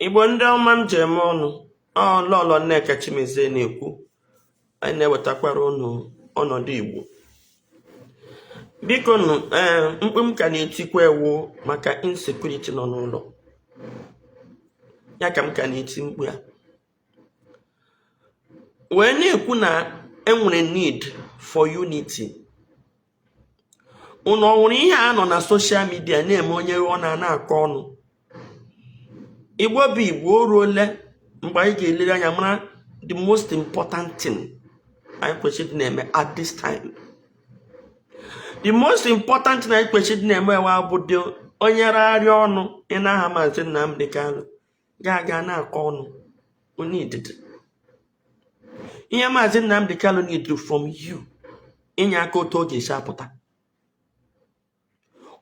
Igbo ndị ọma m ji eme ọnụ, ọ Lọlọ Nneka Chimezie na-ekwu. Anyị na-ewetakwara unu ọnọdụ Igbo. Biko nụ, ee, mkpu m ka na-etikwa ewu maka insecurity nọ n'ụlọ ya ka m ka na-eti mkpu ya wee na-ekwu na enwere need for unity. Unu ọ hụrụ ihe a nọ na social media na-eme, onye ọ na-akọ ọnụ? Igbo bụ Igbo, o ruole mgbe anyị ga-elere anya mara the most important thing anyị kwesịrị ịdị na-eme at this time. The most important thing anyị kwesịrị ịdị na-eme ewe bụ dị onye ragharịa ọnụ ị na-aha Maazị Nnamdi Kanu ga-aga na-akọ ọnụ onye ididi. Ihe Maazị Nnamdi Kanu need from you, inye aka otu ọ ga-esi apụta.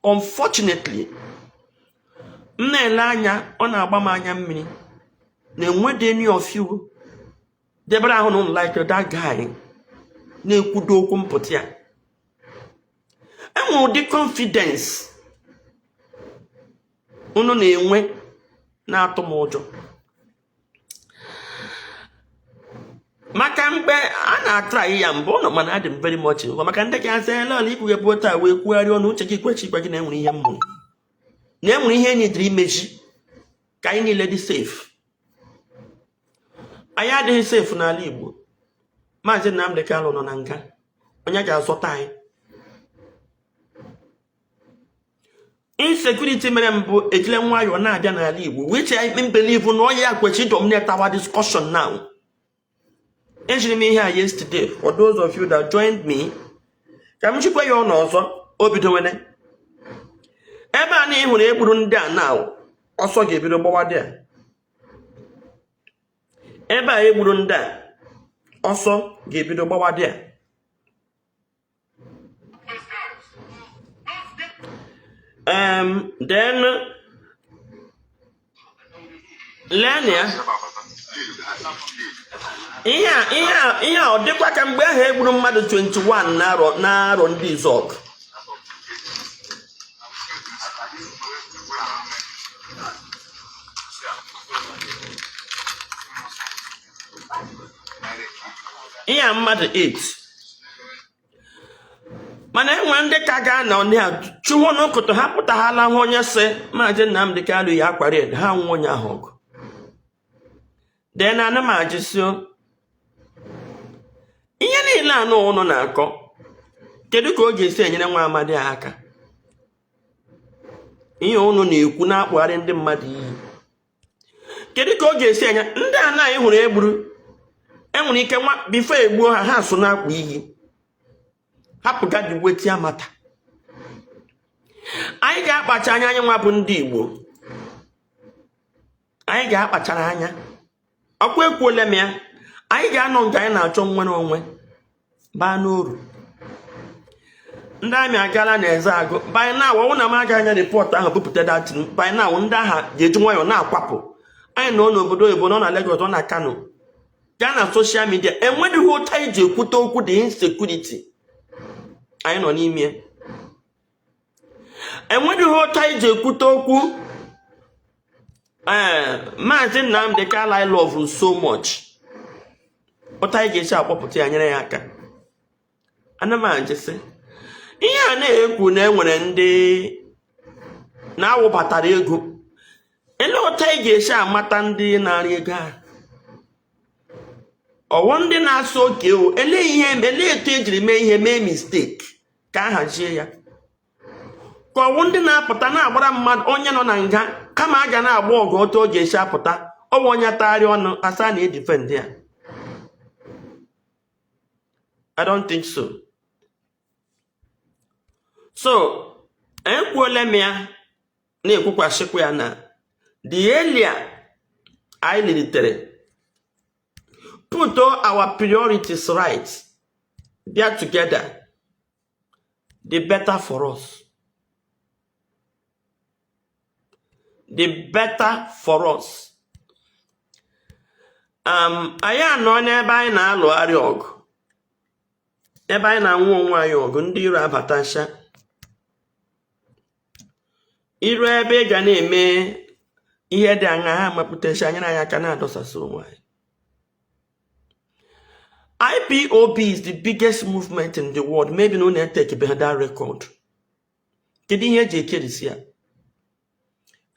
Unfortunately, m na-ele anya, ọ na-agba m anya mmiri na enwedị any of you debere ahụ na ụnụ like that guy na-ekwudo okwu mpụta ya. Enwere ụdị confidence unu na-enwe na-atụ m ụjọ, maka mgbe a na-atry ya mbụ ụnụ, mana adị m very much ngwa maka ndị ga-asị lọla ikwughepụ taa wee kwugharịa ọnụ uche gị kwechi ikwe gị na enwere ihe m mụrụ na enwere ihe enyi imeji ka anyị niile dị safe. Anyị adịghị safe n'ala Igbo. Maazị Nnamdi Kanu nọ na nga, onye ga-azọta anyị? Insecurity mere mbụ ejile nwayọọ na-abịa n'ala Igbo, which I believe na onye ya kwesịrị dominate our discussion now. Ejiri m ihe a yesterday, for those of you that joined me, ka m chikwa ya ọnụ ọzọ. O bidowene ebe a na ị hụrụ egburu ndị a na ọsọ ga-ebido gbawa dị a. Ebe a egburu ndị a, ọsọ ga-ebido gbawa dị a. Then lee ya, ihe a ọ dịkwa ka mgbe ahụ egburu mmadụ 21 n'arọ ndị Izọgụ. Ihe a mmadụ 8, mana enwe ndị ka ga-anọ ndị a chụwo n'ụkụtụ ha pụtaghala hụ onye sị Maazị Nnamdi Kanu yi akwa red, ha nwụọ onye ahụ ọgụ. Then ana m ajụsị, ihe niile anụ ụnụ na-akọ, kedu ka ọ ga-esi enyere nwa amadi a aka? Ihe ụnụ na-ekwu na-akpụgharị ndị mmadụ iyi, kedu ka ọ ga-esi enye ndị a na anyị hụrụ egburu? Enwere ike nwa before egbuo ha, ha so na-akpụ iyi hapụ gadi wetia mata. Anyị ga-akpacha anya, anyị nwa bụ ndị Igbo, anyị ga-akpachara anya. Ọkwa ekwuola m ya, anyị ga-anọ nke anyị na-achọ nnwere onwe baa n'oru. Ndị army agala na Ezeagụ. By now, ọwụ na m agaghị anya report ahụ bupụta datin. By now, ndị agha ga-eji nwayọọ na-akwapụ. Anyị nọ n'obodo oyibo, nọ na Lagos, nọ na Kano, gaa na social media, enwedịghị otu anyị ji ekwute okwu the insecurity anyị nọ n'ime. Enwedịghị otu anyị ji ekwute okwu. Ee, Maazị Nnamdi Kanu I love so much, otu anyị ga-esi akpọpụta ya, nyere ya aka. Ana m ajụsị, ihe a na-ekwu na enwere ndị na-awụbatara ego, ele otu anyị ga-esi amata ndị nara ego ahụ? Ọwụ ndị na-asụ oke o, ele ihe, ele etu ejiri mee ihe, mee mistake ka a hazie ya, ka ọwụ ndị na-apụta na-agbara mmadụ onye nọ na nga, kama a ga na-agba ọgụ otu ọ ga-esi apụta, ọwụ onye tagharị ọnụ asa na edefend ya? I don't think so. So ekwuola m ya, na-ekwukwasịkwa ya na the earlier anyị lilitere put all our priorities right, bịa together, the better for us, the better for us. Anyị anọ n'ebe anyị na-alụgharị ọgụ, ebe anyị na-anwụ onwe anyị ọgụ, ndị iro abatacha iru ebe ị ga na-eme. Ihe dị aṅa ha mapụtachi anyere anyị aka na-adọsasị onwe anyị. IPOB is the biggest movement in the world. Maybe na unu etekibeghị that record. Kedu ihe eji ekerisi ya?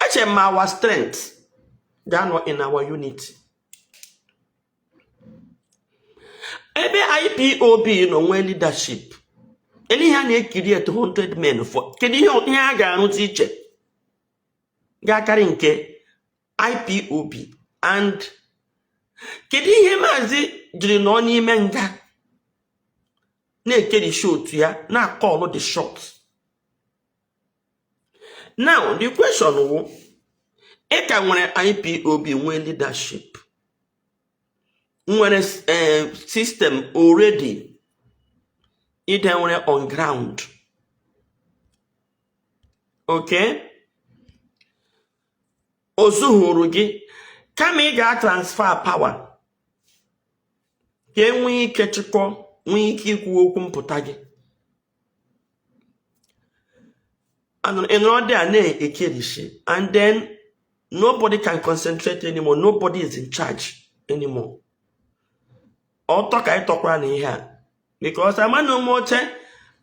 Eche m our strength ga-anọ in our unity. Ebe IPOB nọ nwee leadership, ele ihe a na-ekiri at 100 men for? Kedu ihe a ga-arụzi iche ga-akarị nke IPOB? And kedu ihe maazị jiri nọ n'ime nga na-ekerishi otu ya, na-call the shots? Now the question wụ, ị ka nwere IPOB, nwee leadership, nwere system already ide nwere on ground, okay, o zuhuru gị, kama ị ga-transfer power ka e nwee ike chịkọ, nwee ike ikwu okwu mpụta gị, ị nọrọ dị a na-ekerishi, and then nobody can concentrate anymore, nobody is in charge anymore. Ọtọ ka anyị tọkwara na ihe a, because ama na ụmụ oche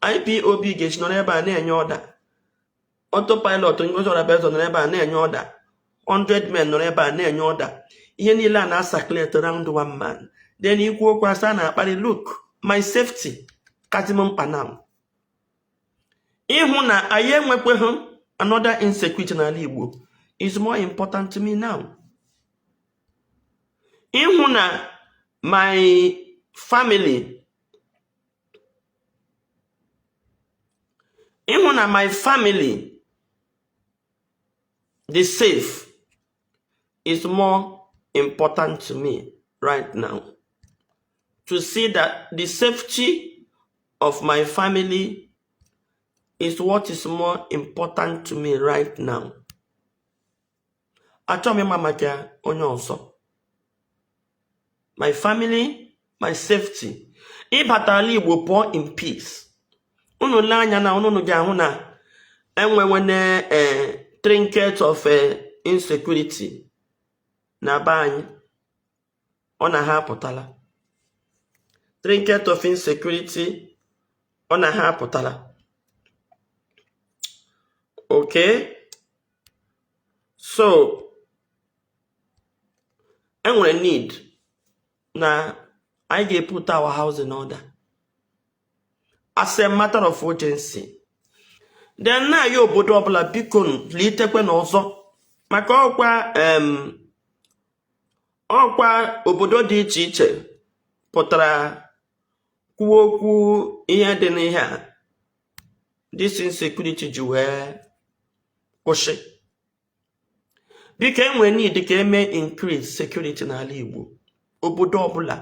IPOB ga-esi nọrọ ebe a na-enye order, autopilot Ngozi Orabueze nọrọ ebe a na-enye order, 100 men nọrọ ebe a na-enye order, ihe niile a na-circulate round one man. Then ikwu okwu asa na-akparị. Look, my safety kazi m mkpa now. Ịhụ na anyị enwekweghị another insecurity n'ala Igbo is more important to me now. Ịhụ na my family, ịhụ na my family dị safe is more important to me right now. To see that the safety of my family is what is more important to me right now. Achọghị m ịma maka onye ọzọ. My family, my safety. Ịbata ala Igbo pụọ in peace. Unu lee anya na unu ga-ahụ na enwewene trinket of insecurity na be anyị, ọ na ha apụtala. Trinket of insecurity, ọ na ha apụtala. Okay, so enwere need na anyị ga-put our house in order as a matter of urgency. Then na-ayọ obodo ọbụla, biko, litekwe n'ọzọ, maka ọkwa obodo dị iche iche pụtara kwuo okwu ihe dị n'ihe a, this insecurity ji wee kwụsị. Biko, enwere need ka eme increase security n'ala Igbo, obodo ọbụla.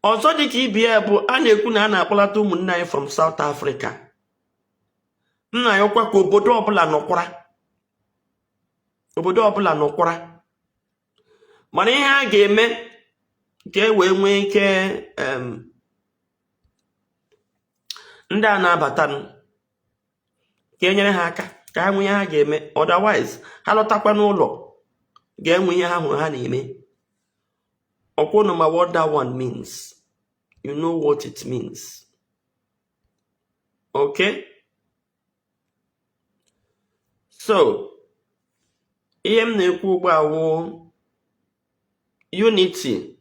Ọzọ dịka ibe ya bụ, a na-ekwu na a na-akpọlata ụmụnne anyị from South Africa. Nna ya ọkwa ka obodo ọbụla nọkwara, obodo ọbụla nọkwara, mana ihe a ga-eme ka e wee nwee ike ndị a na-abata, ka e nyere ha aka ka ha nwee ihe ha ga-eme. Otherwise, ha lọtakwa n'ụlọ, ga-enwe ihe ha hụrụ ha na-eme. Ọkwụnụ ma what that one means. You know what it means. Okay, so ihe m na-ekwu ugbu a wụ unity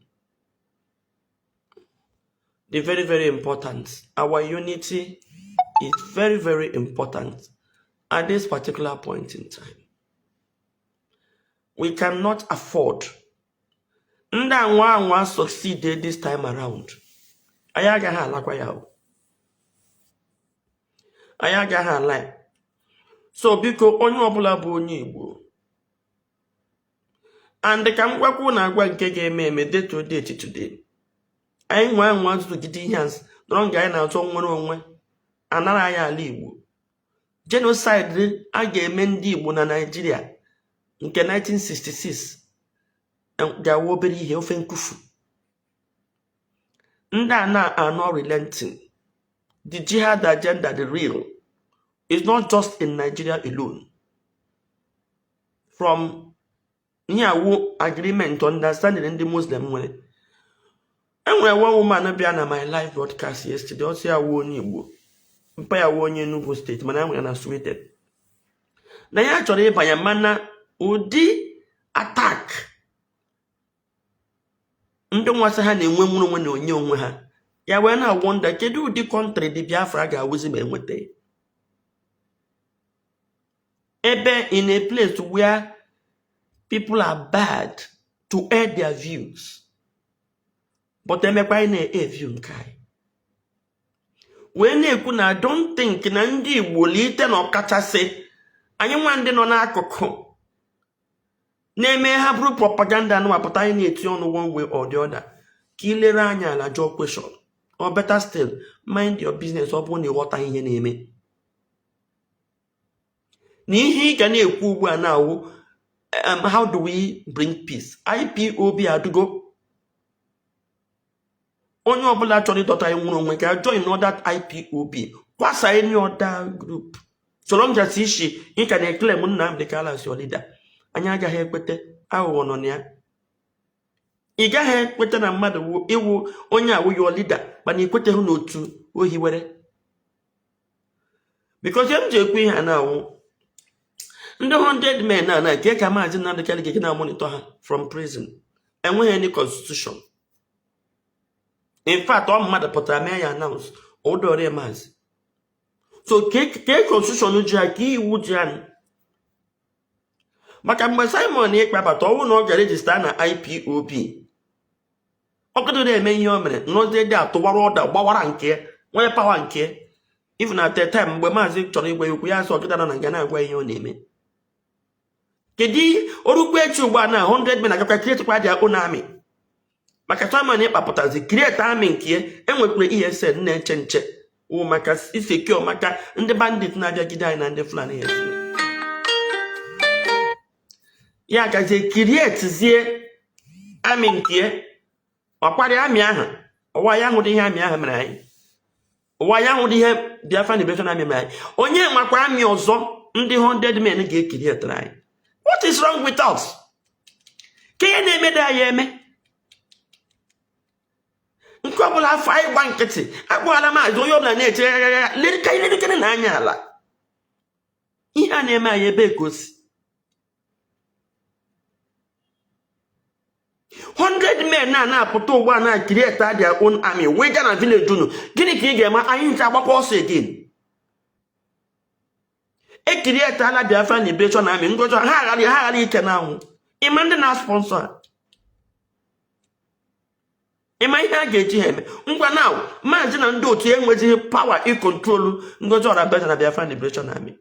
dị very, very important. Our unity is very, very important at this particular point in time. We cannot afford ndị anwa anwa succeed this time around. Anyị agaghị alakwa ya o. Anyị agaghị ala ya. So biko, onye ọbụla bụ onye Igbo, and ka m gwakwu na agwa nke ga-eme eme day to day today, anyị nwa nwa zụgide ihe a nọrọ nga anyị na-azọ nwere onwe, anara anyị ala Igbo. Genocide a ga-eme ndị Igbo na Naịjirịa nke 1966 ga-awụ obere ihe ofe nkufu. Ndị a na are not relenting. The jihad agenda, the real, is not just in Nigeria alone. From ihe awu agreement, understanding ndị Muslim nwere. Enwere one woman bịa na my live broadcast yesterday. Ọ sị ya wuo onye Igbo, mpa ya wuo onye Enugu Steeti, mana ya nwere na Sweden, na ya chọrọ ịbanye, mana ụdị attack ndị nwasị ha na-enwe nwere onwe na onye onwe ha, ya wee na-wonder kedu ụdị country dị Biafra ga-awụzi ma enweta ya. Ebe in a place where people are bad to air their views, but emekwa anyị na-air view nke anyị wee na-ekwu na I don't think na ndị Igbo lite na ọkachasị anyị nwa ndị nọ n'akụkụ na-eme ha bụrụ propaganda anụwapụta anyị na-eti ọnụ one way or the other. Ka ilere anya ala, jụọ question, or better still, mind your business. Ọ bụrụ na ịghọta ihe na-eme na ihe ị ga na-ekwu ugbu a na-awụ how do we bring peace? IPOB adụgo onye ọbụla chọrọ ịdọta anyị nwere onwe ka join other IPOB, kwasa any other group, so long as isi ị ka na-eclaim Nnamdi Kanu as your leader. Anyị agaghị ekwete aghụghọ nọ na ya. Ị gaghị ekweta na mmadụ ịwụ onye awụ your leader, mana ikweteghị n'otu o hiwere, because m ji ekwu ihe a na-awụ ndị 100 men na nke ka Maazị Nnamdi Kanu ga na monitor ha from prison. Enweghị any constitution. In fact, ọ mmadụ pụtara mee ya announce ụdọrọ maazị, so ke constitution ji ha, ka iwu ji ha. Maka mgbe Simon Ekpa bata, ọnwụ na ọ ga-register na IPOB, ọkọdụ na-eme ihe o mere nọzie dị atụwara ọda gbawara nke nwee power nke. Even at the time mgbe maazị chọrọ ịgwa ya okwu, ya sị ọkịta nọ na nga na-agwa ihe ọ na-eme. Kedu orukwu echi ugbu a na 100 men agakwa create kwa their own army? Maka Simon Ekpa pụtazi create army nke ya, enwekwara ESN na-eche nche wụ maka isecure, maka ndị bandit na-abịagide anyị na ndị Fulani herdsmen. Ya gazie createzie army nke ya, ọkwarị army ahụ. Ụwa ya hụrụ ihe army ahụ mere anyị, ụwa ya hụrụ ihe Biafra Liberation Army mere anyị. Onye makwa army ọzọ ndị 100 men ga-ecreatere anyị? What is wrong with us? Ka ihe na-emede anyị eme nke ọbụla afọ anyị gba nkịtị akpọghara maazị, onye ọbụla na-eche ya lerikere na anya ala. Ihe a na-eme anyị, ebe ka o si? 100 men na na-apụta ugbu a na create their own army wee gaa na village unu, gịnị ka ị ga-eme? Anyị nche agbakwa ọsọ again. Ecreateala Biafra Liberation Army, ngozi ha aghara ike n'anwụ. Ịma ndị na-sponsor ha, ịma ihe a ga-eji ha eme? Ngwa, na maazị na ndị otu enwezighị power ịcontrol Ngozi Orabueze na Biafra Liberation Army,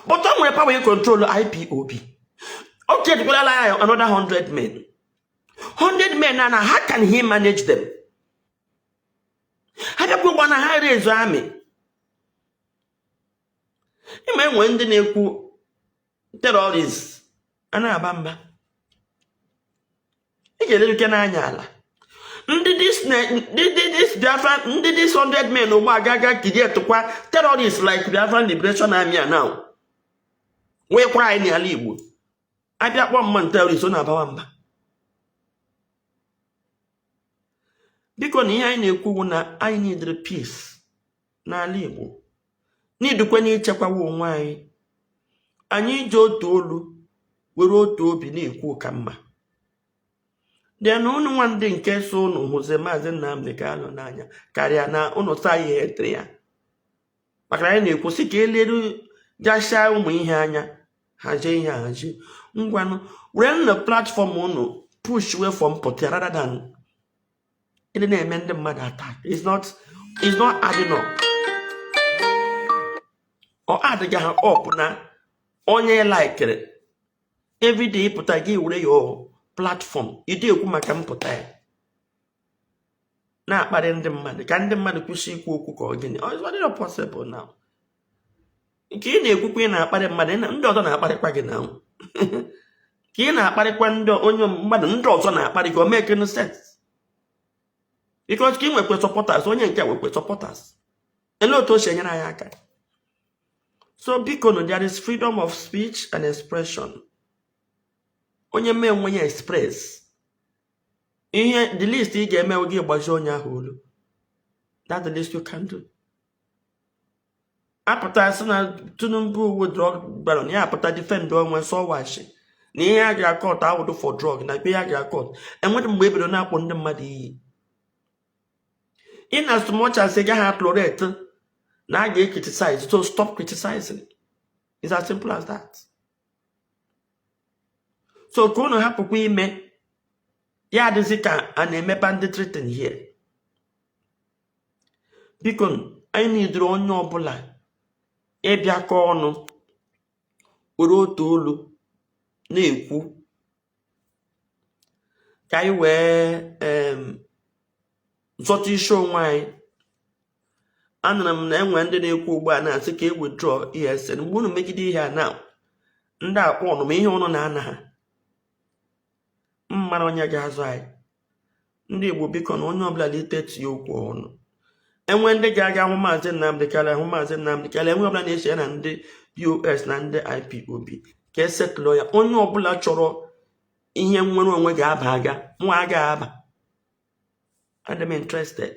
but o nwere power ịcontrol IPOB. O createkwala ya another 100 men, 100 men na how can he manage them? Ha bịakwa ụgbọ na ha raise army. Ịma enwe ndị na-ekwu terrorist a na-aba mba, ị ga-eleruke n'anya ala. Ndị this Biafra, ndị this 100 men ugbu a ga-aga createkwa terrorist like Biafra Liberation Army a now wee kwara anyị n'ala Igbo abịa kpọọ mma terrorist, ọ na-abawa mba. Biko, na ihe anyị na-ekwu bụ na anyị needịrị peace n'ala Igbo, n'idukwe na ichekwawa onwe anyị. Anyị ji otu olu were otu obi na-ekwu ka mma. Then unu nwa ndị nke so unu hụzi Maazị Nnamdi Kanu n'anya karịa na unu saa ihe etere ya, maka na anyị na-ekwu sị ka eleru gasịa ụmụ ihe anya hazie ihe ahazie. Ngwanụ, were na platform unu push way for mpụta rather than ịdị na-eme ndị mmadụ attack. It's not adding up. Ọ adịghị ha up na onye likere everyday ịpụta gị were your platform ịdị ekwu maka mpụta ya na-akparị ndị mmadụ ka ndị mmadụ kwụsị ikwu okwu ka ọ gịnị. Ọ dịrọ possible now. Nke ị na-ekwukwa, ị na-akparị mmadụ, ndị ọzọ na-akparịkwa gị na ka ị na-akparịkwa ndị onye mmadụ, ndị ọzọ na-akparị gị. O make no sense, because ka ị nwekwa supporters, onye nke nwekwa supporters. Elee otu o si enyere anyị aka? So biko no, there is freedom of speech and expression. Onye mee onwe ya express ihe, the least ị ga-eme gị gbazie onye ahụ olu. That's the least you can do. Apụta sị na Tinubu wu drug baron, ya apụta defend onwe sọwashi na ihe a gara court awụdụ for drug, na ikpe ya gara court enweghị mgbe ebido na-akpọ ndị mmadụ iyi. In as much as ị gaghị tolerate na a ga-criticize, so stop criticizing. It's as simple as that. So ka unu hapụkwa ime ya adịzi ka a na-eme banditry thing here. Biko, anyị nidiri onye ọbụla ịbịakọ ọnụ, were otu olu na-ekwu, ka anyị wee zọta isi onwe anyị. Anụrụ m na enwe ndị na-ekwu ugbu a na-asị ka e withdraw ESN. Mgbe unu megide ihe a na ndị akpọ ọnụma ihe ụnụ na-ana ha mmara, onye ga-azụ anyị? Ndị Igbo, biko, na onye ọbụla lite tinye okwu ọnụ. Enwe ndị ga-aga hụ Maazị Nnamdị Kanu, hụ Maazị Nnamdị Kanu. Enwe ọbụla na-eche ya na ndị DOS na ndị IPOB ka esetụlụ ya. Onye ọbụla chọrọ ihe nnwere onwe ga-aba aga, nwa agaghị aba. Adị m interested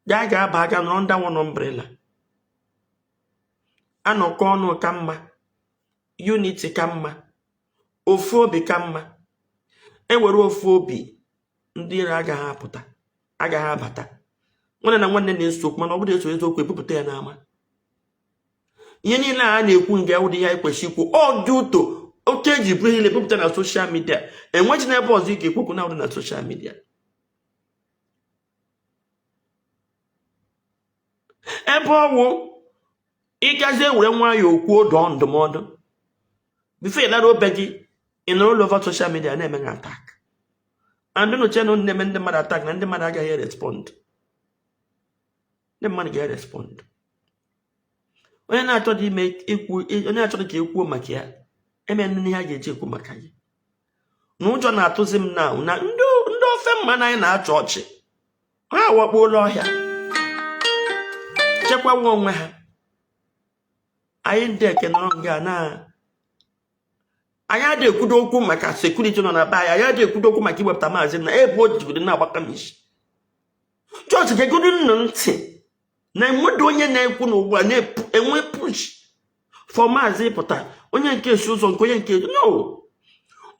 gaa ga-aba aga nọrọ under one umbrella. Anọkọ ọnụ ka mma, unity ka mma, ofu obi ka mma. Ewere ofu obi, ndị iro agaghị apụta, agaghị abata. Nwanne na nwanne na-eso okwu, mana ọ bụrụ eso eziokwu, ebupụta ya n'ama. Ihe niile a na-ekwu nga ụdị ihe anyị kwesịrị ikwu, ọ dị ụtọ oke eji bụrụ ihe ebupụta na social media. Enweghị n'ebe ọzọ ị ga-ekwu okwu na na social media. Ebe ọwụ ịgazi ewere nwayọọ kwuo, dọọ ndụmọdụ before ị lara obe gị, ị nọrọ all over social media na-eme ha attack. And unu che na unu na-eme ndị mmadụ attack na ndị mmadụ agaghị respond? Ndị mmadụ ga-respond. Onye na-achọghị ime ikwu, onye na-achọghị ka ekwuo maka ya, eme ihe a ga-eji ekwu maka gị. Na ụjọ na-atụzi m na ndị ofe mmanụ anyị na-achọ ọchị, ha awakpuola ọhịa chekwawa onwe ha. Anyị ndị eke nọrọ nga na anyị adịghị ekwudo okwu maka security nọ na be anyị. Anyị adịghị ekwudo okwu maka iwepụta maazị na ebe o jigodo na-agbaka m isi. Jọji gegodo nnụ ntị na enwedo onye na-ekwu na ugbu a na-enwe push for maazị pụta, onye nke esi ụzọ nke onye nke no.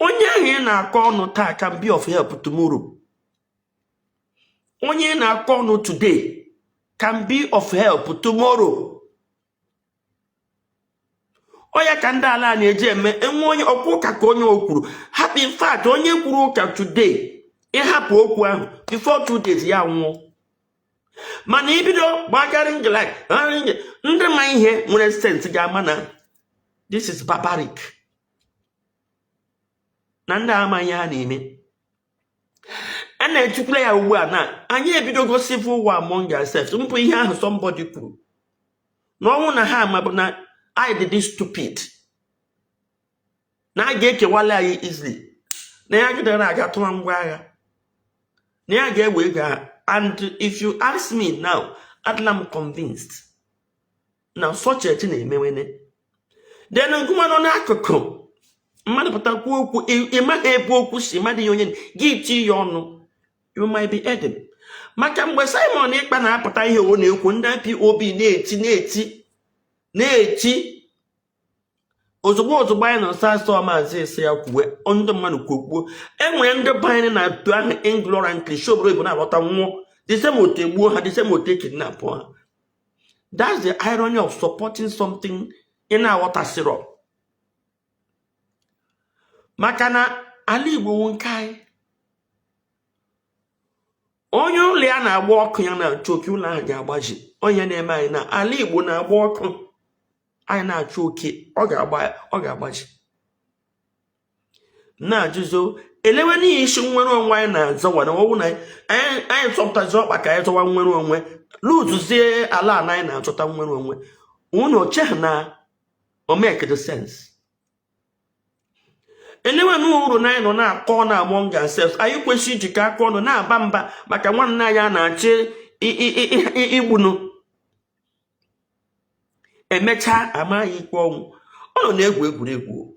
Onye ahụ ị na-akọ ọnụ taa can be of help tomorrow. Onye ị na-akọ ọnụ today can be of help tomorrow. Ọ ya ka ndị ala na-eji eme enwe onye ọkwa ụka ka onye o kwuru hapụ. In fact, onye kwuru ụka today, ịhapụ okwu ahụ, before 2 days ya nwụọ. Mana ibido gbagharị ngilak, ndị ma ihe nwere sense ga-ama na this is barbaric, na ndị ama ihe ha na-eme. A na-echukwula ya ugbu a na anyị ebidogo civil war among ourselves. Mpụ ihe ahụ somebody kwuru na ọnwụ na ha ama bụ na anyị dị stupid, na a ga-ekewala anyị easily, na ya gidere aga tụwa ngwa agha, na ya ga-ewe ego ahụ. And if you ask me now, adịla m convinced na such a thing na-emewene. Then ngụnwa nọ n'akụkụ mmadụ pụta kwuo okwu, ị maghị ebe okwu si, mmadụ ihe onye gị ti ya ọnụ, you might be Eden. Maka mgbe Simon Ekpa na-apụta ihe o na-ekwu, ndị IPOB na-eti na-eti na-eti. Ozugbo ozugbo anyị nọ sasọ, maazị esi ya kwuwe, ndị mmadụ kwukwuo. Enwere ndị banyere na otu ahụ ignorantly si obodo oyibo na-alọta nwụọ, the same otu egbuo ha, the same otu ekidnap ha. That's the irony of supporting something ị na-aghọtasịrọ. Maka na ala Igbo wụ nke anyị. Onye ụlọ ya na-agba ọkụ, ya na-achụ oke ụlọ ahụ ga-agbaji. Onye na-eme anyị na ala Igbo na-agba ọkụ, anyị na-achụ oke, ọ ga-agba, ọ ga-agbaji. Na-ajụzo elewe n'ihi isi nnwere onwe anyị na-azọwa, na ọwụ na anyị zọpụtazi ọkpa ka anyị zọwa nnwere onwe, luzuzie ala ana anyị na-achọta nnwere onwe. Unu oche na o make the sense? Elewe n'uru na anyị nọ na-akọ na among ourselves, anyị kwesịrị ijikọ aka ọnụ na-aba mba maka nwanne anyị a na-achị igbunu. Emechaa, amaghị ikpe ọnwụ. Ọ nọ na-egwu egwuregwu.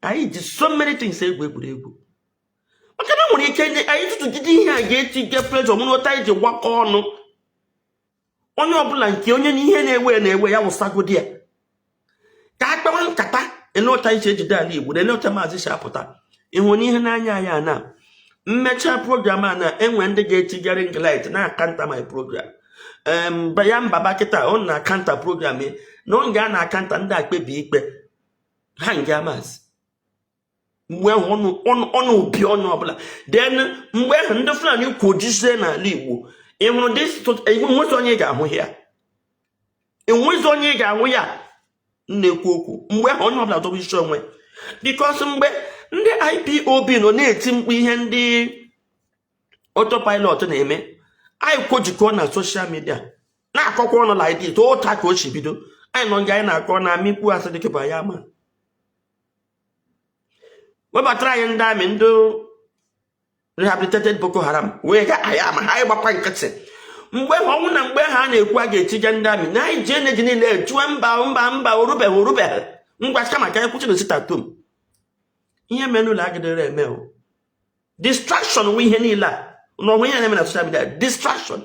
Anyị ji so many things egwu egwuregwu, maka na nwere ike anyị tụtụgide ihe a ga-eti ge pressure mụrụ otu anyị ji gbakọ ọnụ, onye ọbụla nke onye n'ihe na-ewe na-ewe ya wụsagodi ya, ka a kpawa nkata ele otu anyị si ejide ala Igbo na ele otu maazị si apụta ịhụ n'ihe n'anya anyị. A na mmechaa program a na enwe ndị ga-etigharị ring light na a-counter my program. Ya mbaba kịta ọ na a-counter program ya na ọ ga na a-counter ndị akpebi ikpe ha nga maazị. Mgbe ahụ ọnụ ọnụ ọnụ obi onye ọbụla, then mgbe ahụ ndị Fulani kwojizie n'ala Igbo. Ị hụrụ enwezi onye ị ga-ahụ ya, enwezi onye ị ga-ahụ ya na-ekwu okwu. Mgbe ahụ onye ọbụla dọba isi onwe, because mgbe ndị IPOB nọ na-eti mkpu ihe ndị autopilot na-eme, anyị kwojikọ na social media na-akọkwa ọnụ like this. Ụta ka o si bido, anyị nọ nga anyị na-akọ na amịkpu asị dịka ya ma webatara anyị ndị amị, ndị rehabilitated Boko Haram wee ga anyị ama ha. Anyị gbakwa nkịtị. Mgbe ọnwụ na mgbe ha na-ekwu a ga-etinye ndị amị na anyị ji energy niile ejue. Mba, mba, mba, orubeghị, orubeghị. Ngwa, kama ka anyị kwụsị na sit at home. Ihe mere n'ụlọ agidere eme o distraction wụ ihe niile a n'ọnwa ihe na-eme na social media, distraction,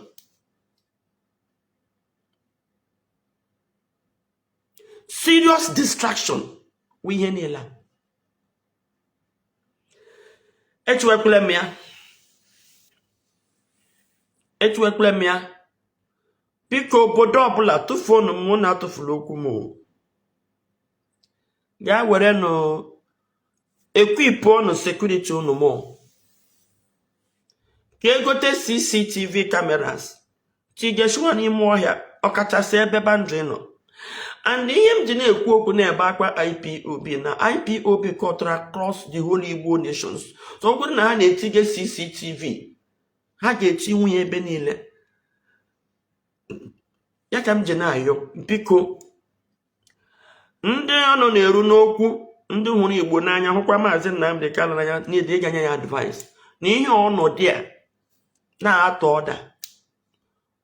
serious distraction wụ ihe niile a. Echewekwala m ya, echewekwala m ya. Biko, obodo ọbụla tụfuonu m na atụfuru okwu m o. Gaa were nụ equip ọnụ security unu mụ ka egote CCTV cameras tigeshiwa n'ime ọhịa, ọkachasị ebe boundary nọ. And ihe m ji na-ekwu okwu na-ebe akwa IPOB na IPOB kọtara across the whole Igbo nations, so ọ bụrụ na ha na-etige CCTV, ha ga-eti nwunye ebe niile. Ya ka m ji na-ayọ, biko, ndị ọnụ na-eru n'okwu, ndị hụrụ Igbo n'anya, hụkwa Maazị Nnamdi Kanu n'anya, n'ịdị ịganye ya advice na ihe ọnọdụ a na-atọ ọda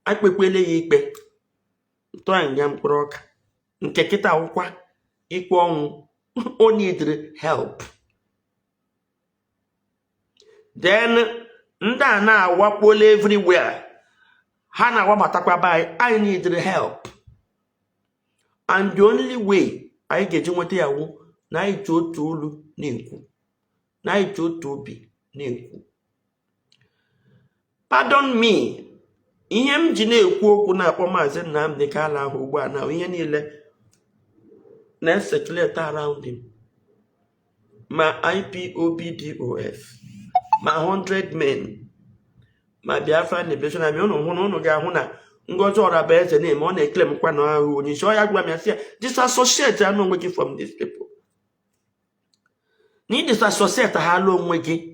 akpekwele ya ikpe tụọ nga mkpụrụ ọka nke kịta wụkwa ikpe ọnwụ. O needed help. Then ndị a na-awakpola everywhere, ha na-awabatakwa be anyị. Anyị needed help, and the only way anyị ga-eji nweta ya wụ na anyị ji otu olu na-ekwu, na anyị ji otu obi na-ekwu. Pardon me, ihe m ji na-ekwu okwu na-akpọ Maazị Nnamdi Kanu ahụ ugbu a na ihe niile na-ecirculate around him, ma IPOB DOS, ma 100 men, ma Biafra Liberation Army, unu hụ na unu ga-ahụ na Ngozi Orabueze na-eme ọ na-ekele m kwa na ahụ onye isi ọ ya gwa m ya sị ya disassociate anụ onwe gị from these people, na disassociate ha alụ onwe gị.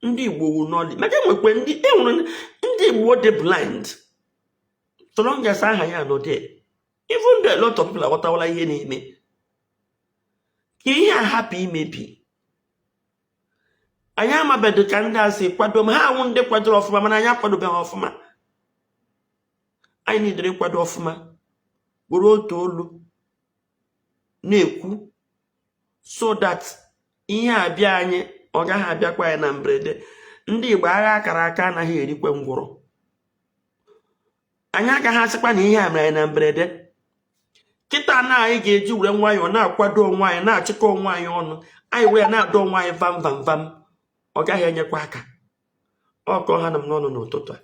Ndị Igbo wu n'ọdị maka enwekwe ndị enwere ndị Igbo dị blind, so long as aha ya nọ there, even though a lot of people aghọtawala ihe na-eme, ka ihe a hapụ imebi. Anyị amabeghị ka ndị a si kwado ma ha awụ ndị kwadoro ọfụma, mana anyị akwadobeghị ọfụma. Anyị niile kwado ọfụma, were otu olu na-ekwu, so that ihe abịa anyị, ọ gaghị abịakwa anyị na mberede. Ndị Igbo, agha akara aka anaghị erikwe ngwụrọ. Anyị agaghị asịkwa na ihe a mere anyị na mberede. Kịta na anyị ga-eji were nwayọọ na-akwado onwe anyị, na-achịkọ onwe anyị ọnụ, anyị wee na-adọ onwe anyị vam vam vam, ọ gaghị enyekwa aka. Ọ kọọ ha na m n'ọnụ n'ụtụtụ a.